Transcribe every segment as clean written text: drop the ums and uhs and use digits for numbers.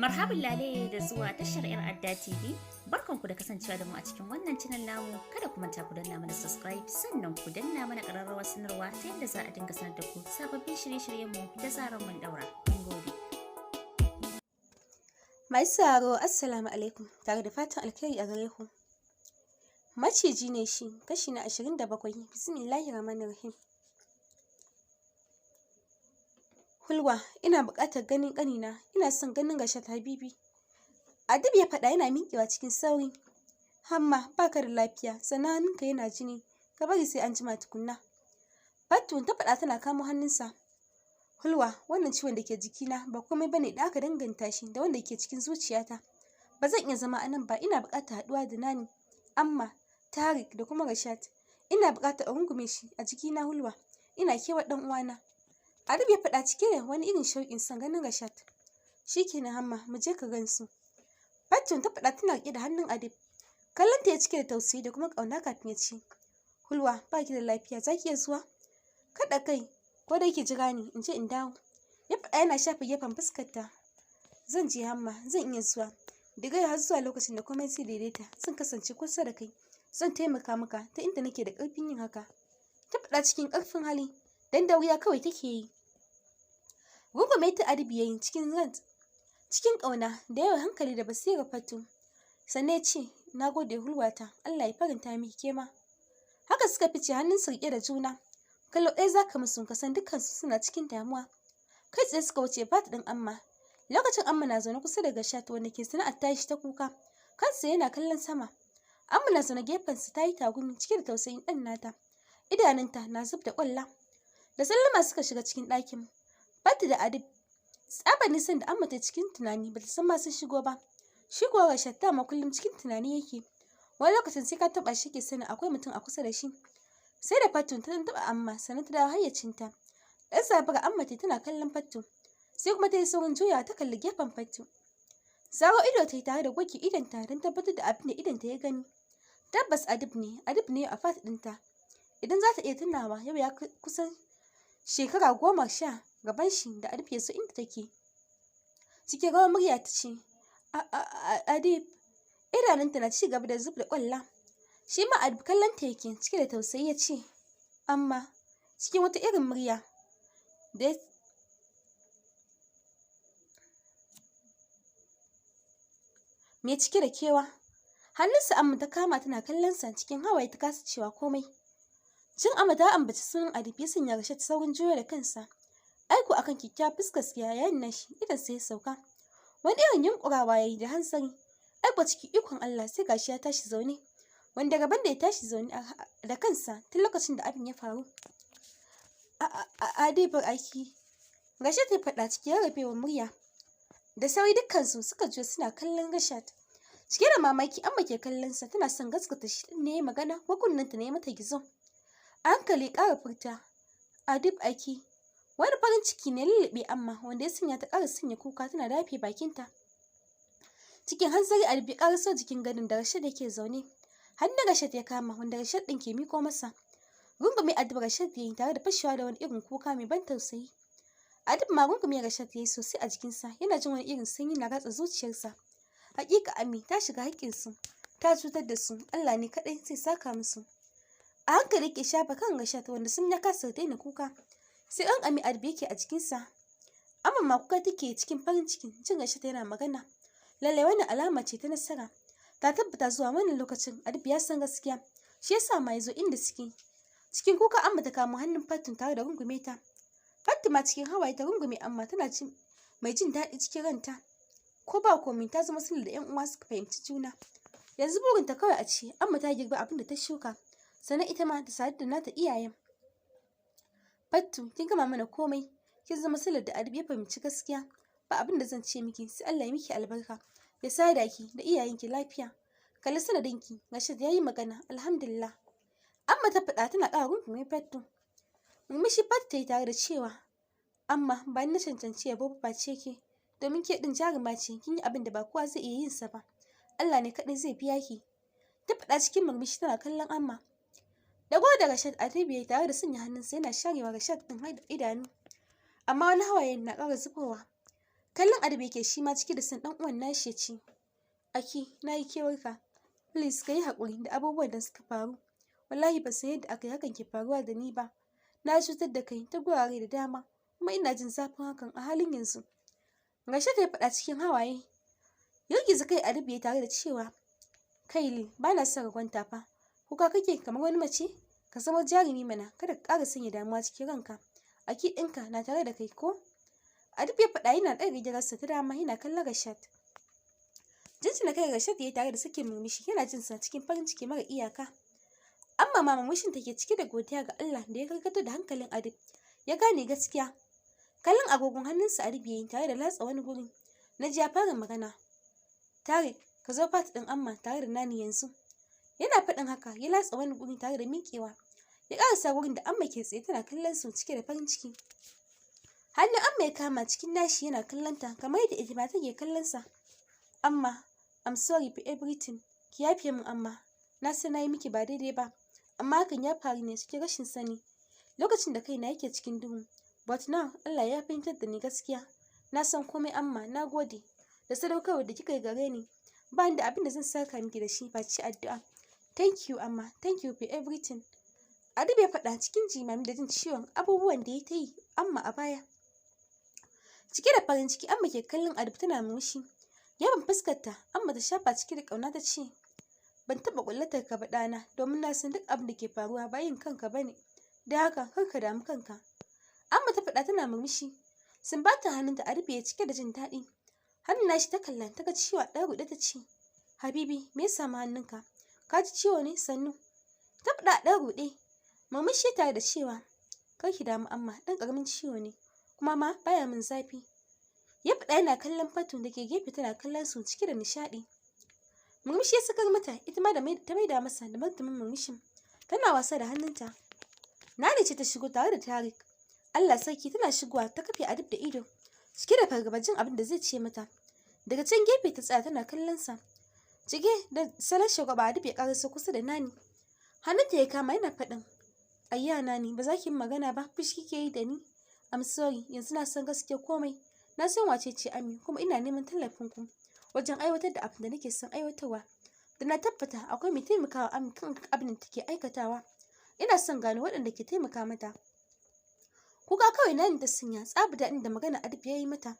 Marhaban lale da zuwa tashar 'Yar Adda TV. Barkanku da kasancewa da mu a cikin wannan channel namu. Kada ku manta ku danna mana subscribe, sannan ku danna mana ƙararrawar sanarwa, ta yadda za a dinga sanar da ku sababbin shirye-shiryenmu da zarar mun daura. Mun gode. Masu sauraro, Assalamu alaikum, tare da fatan alkhairi a gare ku. Maciji ne shi, kashi na 27. Bismillahir Rahmanir Rahim. Hulwa, ina buƙatar ganin ƙanina, ina son ganin Rashad Habibi. Adib ya faɗa yana miƙewa cikin sauri. Hamma, baka da lafiya, sannan hannunka yana jini, ka bari sai an jima tukunna. Fattu ta faɗa tana kamo hannunsa. Hulwa, wannan ciwon da ke jikina ba komai bane da aka danganta shi da wanda ke cikin zuciyata. Ba zan iya zama a nan ba, ina buƙatar haɗuwa da Nani, Amma, Tarik da kuma Rashad. Ina buƙatar in rungume shi a jikina, Hulwa. Ina kewar ɗan uwana. Adib ya faɗa cike da wani irin shauƙin son ganin Rashad. Shikenan Hamma, mu je ka gansu. Fatun ta faɗa tana riƙe da hannun Adib. Kallon ta ya cike da tausayi da kuma ƙauna kafin ya ce, "Hulwa, ba ki da lafiya, za ki iya zuwa?" Kaɗa kai, ko dai ki jira ni, in je in dawo. Ya faɗa yana shafa gefen fuskarta. Zan je Hamma, zan iya zuwa. Daga yau har zuwa lokacin da komai zai daidaita, zan kasance kusa da kai. Zan taimaka maka ta inda nake da ƙarfin yin haka. Ta faɗa cikin ƙarfin hali, dan dauriya kawai take yi. Rungume ta Adib ya yi cikin ran cikin ƙauna da yawan hankali da basirar Fatu. Sannan ya ce, "Na gode, Hulwata, Allah ya faranta miki kema." Haka suka fice hannunsu riƙe da juna. Kallo ɗaya za ka musu ka san dukkansu suna cikin damuwa. Kai tsaye suka wuce fat ɗin Amma. Lokacin Amma na zaune kusa da Gashat, wanda ke sana'ar tashi ta kuka. Kansa yana kallon sama. Amma na zaune gefensa ta yi tagumi cike da tausayin ɗan nata. Idanunta na zub da ƙwalla. Da sallama suka shiga cikin ɗakin. Fatu da Adib, tsabar nisan da Amma ta cikin tunani, bata san ma sun shigo ba. Shi kuwa Rashad dama kullum cikin tunani yake. Wani lokacin sai ka taɓa shi ke sanin akwai mutum a kusa da shi. Sai da Fatu ta taɓa Amma sannan ta dawo hayyacinta. Ɗan zabura Amma ta tana kallon Fatu. Sai kuma ta yi saurin juyawa ta kalli gefen Fatu. Zaro ido ta yi tare da goge idonta don tabbatar da abin da idonta ya gani. Tabbas Adib ne, Adib ne a fat ɗinta. Idan za ta iya tunawa, yau ya kusan shekara 10 gaban shi da Adib ya zo inda take. Cikin rawar murya ta ce, "Adib." Idanunta na ci gaba da zub da ƙwalla. Shi ma Adib kallon ta yake cike da tausayi, ya ce, "Amma," cikin wata irin murya da mai cike da kewa. Hannunsa Amma ta kama tana kallon sa cikin hawaye, ta kasa cewa komai. Jin Amma ta ambaci sunan Adib ya sanya Rashad saurin juyo da kansa. Aiko akan kyakkyawar fuskar yayin nashi idan sai ya sauka. Wani irin yunkurawa ya yi da hanzari. Aiko cikin ikon Allah sai gashi ya tashi zaune. Wanda gaban da ya tashi zaune da kansa tun lokacin da abin ya faru. Adib aiki. Rashad ya faɗa cikin rarrafewar murya. Da sauri dukkansu suka juyo suna kallon Rashad. Cike da mamaki Amma ke kallon sa, tana son gaskata shi ne ya magana ko kunnenta ne mata gizo. A hankali ƙara furta, "Adib aiki." Wani farin ciki ne lulluɓe Amma, wanda ya sanya ta ƙara sanya kuka tana dafe bakinta. Cikin hanzari Adib ya ƙaraso jikin gadon da Rashad yake zaune. Hannun Rashad ya kama, wanda Rashad ɗin ke miƙo masa. Rungume Adib Rashad ya yi tare da fashewa da wani irin kuka mai ban tausayi. Adib ma rungume Rashad ya yi sosai a jikinsa, yana jin wani irin sanyi na ratsa zuciyarsa. Hakika Ami ta shiga haƙƙinsu, ta cutar da su, Allah ne kaɗai zai saka musu. A hankali ke shafa kan Rashad, wanda sun ya kasa daina kuka. Sai ɗan Ami Adib yake a jikinsa. Amma ma kuka take cikin farin ciki jin Rashad yana magana. Lallai wannan alama ce ta nasara. Ta tabbata zuwa wannan lokacin Adib ya san gaskiya, shi yasa ma ya zo inda suke. Cikin kuka Amma ta kamo hannun Fatun tare da rungume ta. Fatima cikin hawaye ta rungume Amma, tana jin mai jin daɗi cikin ranta. Ko ba komai ta zama sulhu da ƴan uwa suka fahimci juna. Yanzu burinta kawai a ce Amma ta girbi abin da ta shuka, sannan ita ma ta sadu da nata iyayen. Fattu, kin gama mana komai, kin zama silar da Adib ya fahimci gaskiya. Ba abin da zan ce miki sai Allah ya miki albarka, ya sada ki da iyayenki lafiya. Kalli sanadinki, Rashid ya yi magana, alhamdulillah. Amma ta faɗa tana ƙara rungume Fattu. Murmushi Fattu ta yi tare da cewa, "Amma ba ni na cancanci yabo ba face ke, domin ke ɗin jaruma ce, kin yi abin da ba kowa zai iya yin sa ba. Allah ne kaɗai zai biya ki." Ta faɗa cikin murmushi tana kallon Amma. Dago da Rashad Adib ya yi tare da sanya hannunsa yana sharewa Rashad ɗin idanu. Amma wani hawaye na ƙara zubowa. Kallon Adib yake shi ma cike da son ɗan uwan nashi, ya ce, "Aki, na yi kewarka. Please ka yi haƙuri da abubuwan da suka faru. Wallahi ban san yadda aka yi hakan ke faruwa da ni ba. Na cutar da kai ta gurare da dama, kuma ina jin zafin hakan a halin yanzu," Rashad ya faɗa cikin hawaye. Girgiza kai Adib ya tare da cewa, "Kaili, ba na son ragwanta fa. Kuka kake kamar wani mace? Ka zama jarumi mana, kada ka ƙara sanya damuwa cikin ranka. Aki ɗinka na tare da kai ko?" Adib ya faɗa yana ɗaga girarsa ta dama yana kallon Rashad. Jinjina kai Rashad ya tare da sakin murmushi, yana jin sa cikin farin ciki mara iyaka. Amma ma murmushin take cike da godiya ga Allah da ya karkato da hankalin Adib ya gane gaskiya. Kallon agogon hannunsa Adib ya yi tare da latsa wani guri. Na ji ya fara magana. "Tarik, ka zo part ɗin Amma tare da Nani yanzu." Yana faɗin haka ya latsa wani guri tare da miƙewa. Ya ƙarasa wurin da Amma ke tsaye tana kallon su cike da farin ciki. Hannun Amma ya kama cikin nashi yana kallon ta kamar yadda ita ma take kallon sa. "Amma, I'm sorry for everything. Ki yafe min, Amma. Na san na yi miki ba daidai ba. Amma hakan ya faru ne cikin rashin sani. Lokacin da kaina yake cikin duhu. But now Allah ya fahimtar da ni gaskiya. Na san komai, Amma, na gode da sadaukarwar da kika yi gare ni. Ba ni da abin da zan saka miki da shi face addu'a. Thank you, Amma, thank you for everything." Adib ya faɗa cikin jimami da jin ciwon abubuwan da ya ta yi Amma a baya. Cike da farin ciki Amma ke kallon Adib tana murmushi. Gefen fuskarta Amma ta shafa cike da ƙauna ta ce, "Ban taɓa ƙullatar ka ba, ɗana, domin na san duk abin da ke faruwa ba yin kanka ba ne. Don haka kar ka damu kanka." Amma ta faɗa tana murmushi. Sumbata hannunta Adib ya cike da jin daɗi. Hannun nashi ta kalla ta ga ciwo a ɗan ruɗe, ta ce, "Habibi, me ya samu hannunka? Ka ji ciwo ne? Sannu." Ta faɗa a ɗan ruɗe. Murmushi tare da cewa, "Kar ki damu, Amma, ɗan ƙaramin ciwo ne, kuma ma baya min zafi." Ya faɗa yana kallon Fatu da ke gefe tana kallon su cike da nishaɗi. Murmushi ya sakar mata, ita ma da ta maida masa da martanin murmushin. Tana wasa da hannunta. Nani ce ta shigo tare da Tarik. Allah sarki, tana shigowa ta kafe Adib da ido, cike da fargaba jin abin da zai ce mata. Daga can gefe ta tsaya tana kallon sa. Cike da salon shagwaba Adib ya karaso kusa da Nani. Hannunta ya kama yana faɗin, "Ayya Nani, ba za ki yi magana ba? Fushi kike yi da ni? I'm sorry, yanzu na san gaskiya komai. Na san wace ce Ami, kuma ina neman tallafin ku wajen aiwatar da abin da nake son aiwatarwa. Da na tabbata akwai mai taimakawa Ami kan abin da take aikatawa. Ina son gano waɗanda ke taimaka mata." Kuka kawai Nani ta sanya, tsabar daɗin da magana Adib ya yi mata.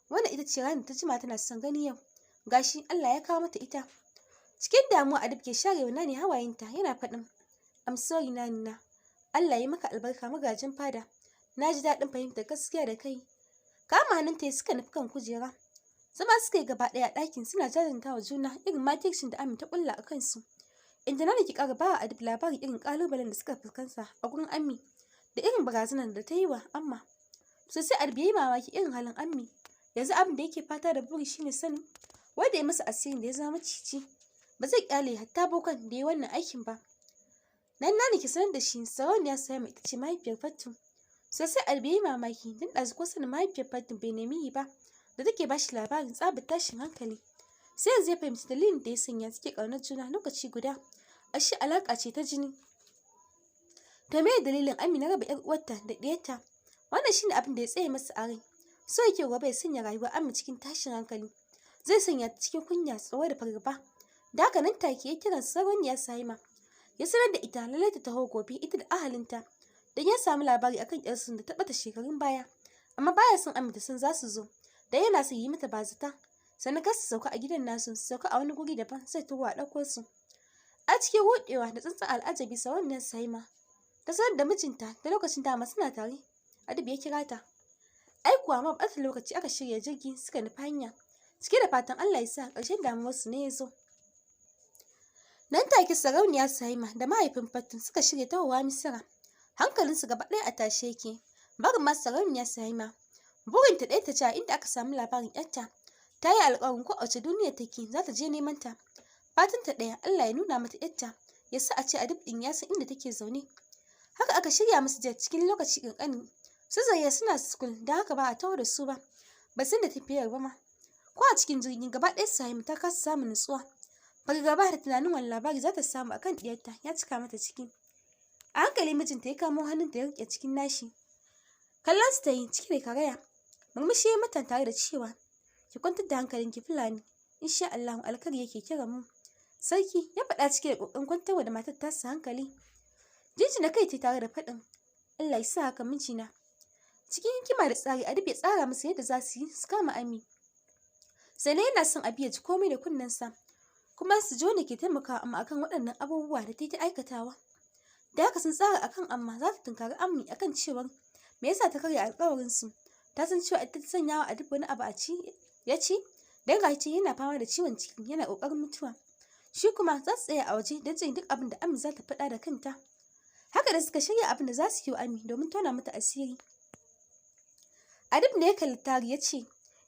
Wannan ita ce ranar ta jima tana son gani yau. Gashi Allah ya kawo mata ita. Cikin damuwa Adib ke sharewa Nani hawayenta yana faɗin, "I'm sorry, Nani na. Allah ya maka albarka, magajin fada. Na ji daɗin fahimtar gaskiya da kai." Kama hannunta ya suka nufi kan kujera. Zama suka yi gaba ɗaya a ɗakin suna jajanta wa juna irin makircin da Ami ta ƙulla a kansu. Inda Nani ke ƙara ba Adib labari irin ƙalubalen da suka fuskanta a gurin Ammi da irin barazanar da ta yi wa Amma. Sosai Adib ya yi mamaki irin halin Ammi. Yanzu abin da yake fata da buri shine sanin wanda ya masa asirin da ya zama maciji. Ba zai kyale hatta bokan da ya yi wannan aikin ba. Nan Nani ke sanar da shi Sarauniya Sayama ita ce mahaifiyar Fattu. Sosai Adib ya yi mamaki, don ɗazu ko sanin mahaifiyar Fattu bai nemi yi ba da take ba shi labarin, tsabar tashin hankali. Sai yanzu ya fahimci dalilin da ya sanya suke ƙaunar juna lokaci guda. Ashe alaƙa ce ta jini. To me dalilin Ami na raba 'yar uwarta da ɗiyarta? Wannan shine abin da ya tsaya masa a rai. So yake gobe ya sanya rayuwar Ami cikin tashin hankali. Zai sanya ta cikin kunya, tsoro da fargaba. Da haka nan take ya kiran Sarauniya Saima. Ya sanar da ita lallai ta taho gobe ita da ahalinta. Don ya samu labari akan ƴarsu da ta ɓata shekarun baya. Amma baya son Ami ta san za su zo. Da yana son yi mata bazata. Sannan kar su sauka a gidan nasu, su sauka a wani guri daban, sai taho a ɗauko su. A cikin ruɗewa da tsantsan al'ajabi Sarauniyar Saima ta sanar da mijinta, da lokacin dama suna tare. Adib ya kira ta. Ai kuwa ma ɓata lokaci aka shirya jirgi suka nufi hanya. Cike da fatan Allah ya sa ƙarshen damuwarsu ne ya zo. Nan take Sarauniya Saima da mahaifin Fattun suka shirya tahowa Misira. Hankalinsu gaba ɗaya a tashe yake. Barin ma Sarauniya Saima. Burinta ɗaya ta ci a inda aka samu labarin ‘yarta. Ta yi alƙawarin ko a wace duniya take za ta je neman ta. Fatanta ɗaya, Allah ya nuna mata ‘yarta, ya sa a ce Adib ɗin ya san inda take zaune. Haka aka shirya musu jet cikin lokaci ƙanƙani. Su Zayya suna school, don haka ba a taho da su ba. Ba san da tafiyar ba ma. Ko a cikin jirgin gaba ɗaya Saima ta kasa samun nutsuwa. Fargaba da tunanin wani labari za ta samu akan ɗiyarta ya cika mata ciki. A hankali mijinta ya kamo hannunta ya riƙe cikin nashi. Kallon su ta yi cike da karaya. Murmushi ya mata tare da cewa, "Ki kwantar da hankalinki, Fulani, insha Allahu alkhairi yake kiran mu." Sarki ya faɗa cike da ƙoƙarin kwantarwa da matar tasa hankali. Jinjina kai ta tare da faɗin, "Allah ya sa haka, mijina." Cikin hikima da tsari Adib ya tsara musu yadda za su yi su kama Ami. Sannan yana son Abi ya ji komai da kunnensa, kuma su ji wanda ke taimakawa Amma akan waɗannan abubuwa da ta yi ta aikatawa. Da haka sun tsara akan Amma za ta tunkari Ammi akan cewar me yasa ta karya alƙawarin su. Ta san cewa ita ta sanya wa Adib wani abu a ci ya ci, dan gashi yana fama da ciwon ciki yana ƙoƙarin mutuwa. Shi kuma za su tsaya a waje don jin duk abin da Ammi za ta faɗa da kanta. Haka da suka shirya abin da za su yi wa Ammi domin tona mata asiri. Adib ne ya kalli Tari ya ce,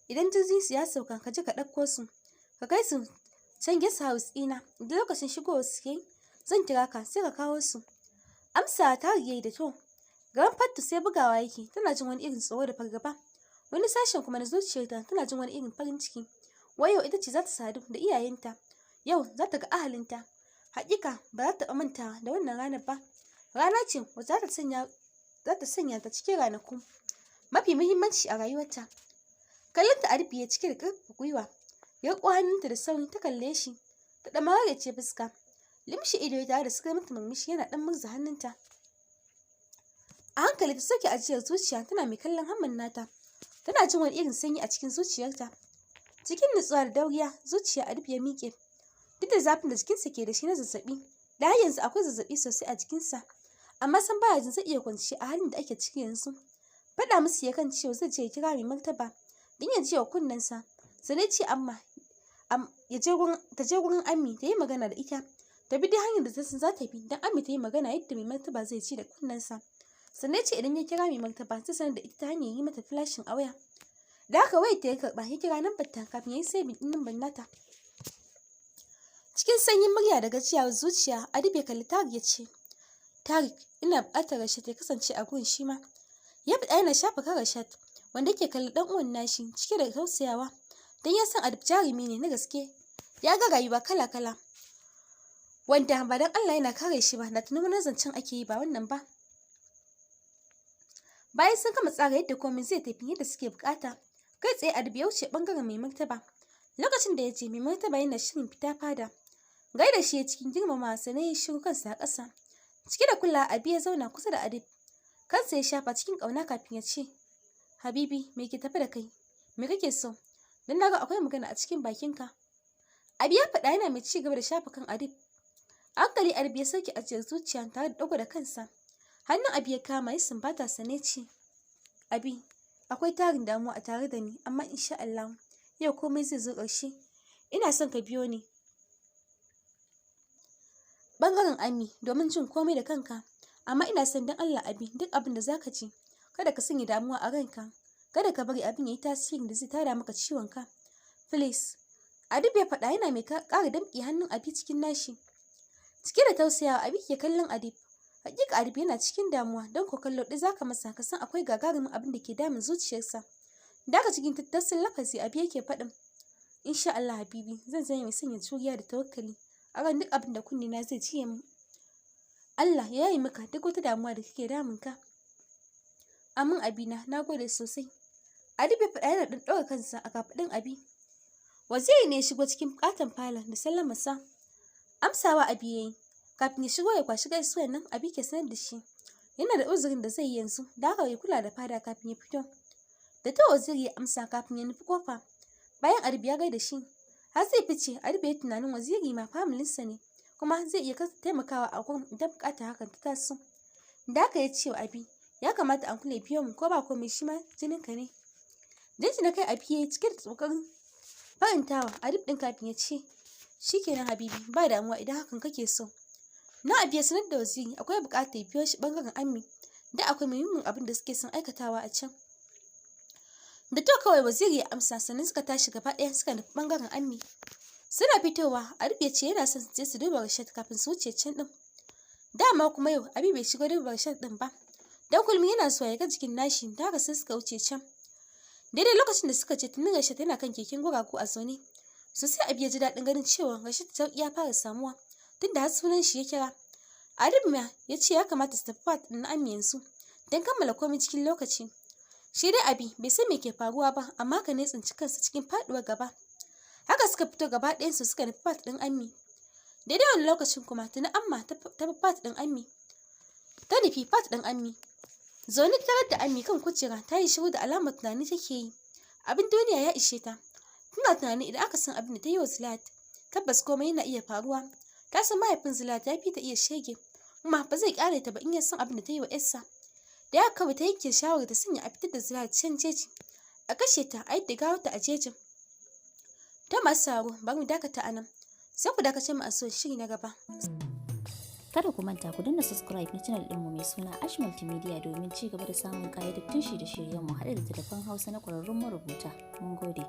"Idan jirgin su ya sauka, ka je ka ɗauko su, ka kai su can guest house ɗina. Idan lokacin shigowar su yayi, zan kira ka sai ka kawo su." Amsa Tari yayi da to. Gaban Fattu sai bugawa yake, tana jin wani irin tsoro da fargaba. Wani sashen kuma na zuciyarta tana jin wani irin farin ciki. Wai yau ita ce za ta sadu da iyayenta. Yau za ta ga ahalinta. Hakika ba za ta taɓa mantawa da wannan ranar ba. Rana ce wacce za ta sanya ta cikin ranaku mafi muhimmanci a rayuwarta. Kallonta Adib ya cike da ƙarfafa gwiwa. Ya riƙo hannunta da sauri, ta kalle shi. Ta ɗan ce fuska. Limshe ido tare da sakar mata murmushi yana ɗan murza hannunta. A hankali ta sauke ajiyar zuciya tana mai kallon hamman nata. Tana jin wani irin sanyi a cikin zuciyarta. Cikin nutsuwa da dauriya zuciya Adib ya miƙe. Duk da zafin da jikinsa ke da shi na zazzaɓi, da har yanzu akwai zazzaɓi sosai a jikinsa. Amma sam baya jin zai iya kwanciya a halin da ake ciki yanzu. Faɗa musu ya kan cewa zai je ya kira mai martaba don ya ji wa kunnensa. Sannan ce amma ya je gurin ta je gurin Ammi ta yi magana da ita. Ta bi duk hanyar da ta san za ta bi don Ammi ta yi magana yadda mai martaba zai ji da kunnensa. Sannan ce idan ya kira mai martaba, zai sanar da ita ta hanyar yi mata flashing a waya. Da haka wayar ta ya karɓa, ya kira lambar ta kafin ya yi saving ɗin lambar nata. Cikin sanyin murya da gajiyawar zuciya Adib ya kalli Tarik ya ce, "Tarik, ina buƙatar Rashad ya kasance a gurin shi ma." Ya faɗa yana shafa kan Rashad wanda yake kalli ɗan uwan nashi cike da tausayawa, don ya san Adib jarumi ne na gaske. Ya ga rayuwa kala-kala, wanda ba don Allah yana kare shi ba, da tuni wani zancen ake yi ba wannan ba. Bayan sun gama tsara yadda komai zai tafi yadda suke bukata, kai tsaye Adib ya wuce bangaren mai martaba. Lokacin da ya je, mai martaba yana shirin fita fada. Gaida shi ya cikin girmama, sannan ya shiru kansa a ƙasa. Cike da kulawa Abi ya zauna kusa da Adib. Kansa ya shafa cikin ƙauna kafin ya ce, "Habibi, me ke tafe da kai? Me kake so? Don naga akwai magana a cikin bakinka." Abi ya faɗa yana mai ci gaba da shafa kan Adib. Hankali Adib ya sauke ajiyar zuciya tare da ɗago da kansa. Hannun Abi ya kama ya sumbata, sannan ce, "Abi, akwai tarin damuwa a tare da ni, amma insha Allah yau komai zai zo ƙarshe. Ina son ka biyo ni bangaren Ami domin jin komai da kanka. Amma ina son, don Allah Abi, duk abin da zaka ji, kada ka sanya damuwa a ranka. Kada ka bari abin ya yi tasirin da zai tada maka ciwon ka. Please." Adib ya faɗa yana mai ƙara damƙe hannun Abi cikin nashi. Cike da tausayawa Abi ke kallon Adib. Hakika Adib yana cikin damuwa, don ko kallo ɗaya zaka masa ka san akwai gagarumin abin da ke damun zuciyarsa. Daga cikin tattausan lafazi Abi yake faɗin, "Insha Allah Habibi, zan zama mai sanya juriya da tawakkali a kan duk abin da kunne na zai jiye min. Allah ya yaye maka duk wata damuwa da take damun ka." "Amin Abina, na gode sosai." Adib ya faɗa yana ɗan ɗaura kansa a kafaɗin Abi. Waziri ne ya shigo cikin ƙaton falon da sallamarsa. Amsawa Abi ya yi. Kafin ya shigo ya kwashi gaisuwan nan, Abi ke sanar da shi yana da uzurin da zai yi yanzu, da haka ya kula da fada kafin ya fito. Da ta waziri ya amsa kafin ya nufi kofa. Bayan Adib ya gaida shi, har zai fice Adib ya yi tunanin waziri ma familinsa ne, kuma zai iya taimakawa a gurin idan buƙatar hakan ta taso. Da haka ya ce wa Abi, "Ya kamata uncle ya biyo mu, ko ba komai shi ma jininka ne." Jinjina kai Abi ya yi cike da ƙoƙarin farantawa Adib ɗin kafin ya ce, "Shikenan Habibi, ba damuwa idan hakan kake so." Na Abi ya sanar da waziri akwai buƙatar ya biyo shi ɓangaren Ammi, da akwai muhimmin abin da suke son aikatawa a can. Da to kawai waziri ya amsa, sannan suka tashi gaba ɗaya suka nufi ɓangaren Ammi. Suna fitowa Adib ya ce yana son su je su duba Rashad kafin su wuce can ɗin. Dama kuma yau Abi bai shiga duba Rashad ɗin ba, don kullum yana zuwa ya ga jikin nashi, da haka sai suka wuce can. Daidai lokacin da suka je, tuni Rashad yana kan keken guragu a zaune. Sosai Abi ya ji daɗin ganin cewa Rashad sauƙi ya fara samuwa, tunda har sunan shi ya kira. Adib ma ya ce ya kamata su tafi part na Ammi yanzu don kammala komai cikin lokaci. Shi dai Abi bai san me ke faruwa ba, amma haka ne tsinci kansa cikin faɗuwar gaba. Haka suka fito gaba ɗayansu suka nufi part ɗin Ammi. Daidai wani lokacin kuma tuni Amma ta fi part ɗin Ammi. Ta nufi part ɗin Ammi. Zaune tarar da Ammi kan kujera, ta yi shiru, da alamar tunani take yi. Abin duniya ya ishe ta. Tana tunanin idan aka san abin da ta yi wa Zulaihat, tabbas komai yana iya faruwa. Ta san mahaifin Zulaihat ya fi ta iya shege, kuma ba zai kyale ta ba in ya san abin da ta yi wa 'yarsa. Da haka kawai ta yanke shawarar ta sanya a fitar da Zulaihat can jeji. A kashe ta, a yadda gawarta a jejin. Ta masu sauraro, bari mu dakata a nan. Sai ku dakace mu a so shiri na gaba. Kada ku manta ku danna subscribe na channel ɗinmu mai suna Ash Multimedia domin ci gaba da samun ƙayyadattun shirye-shiryenmu haɗe da telefon Hausa na ƙwararrun marubuta. Mun gode.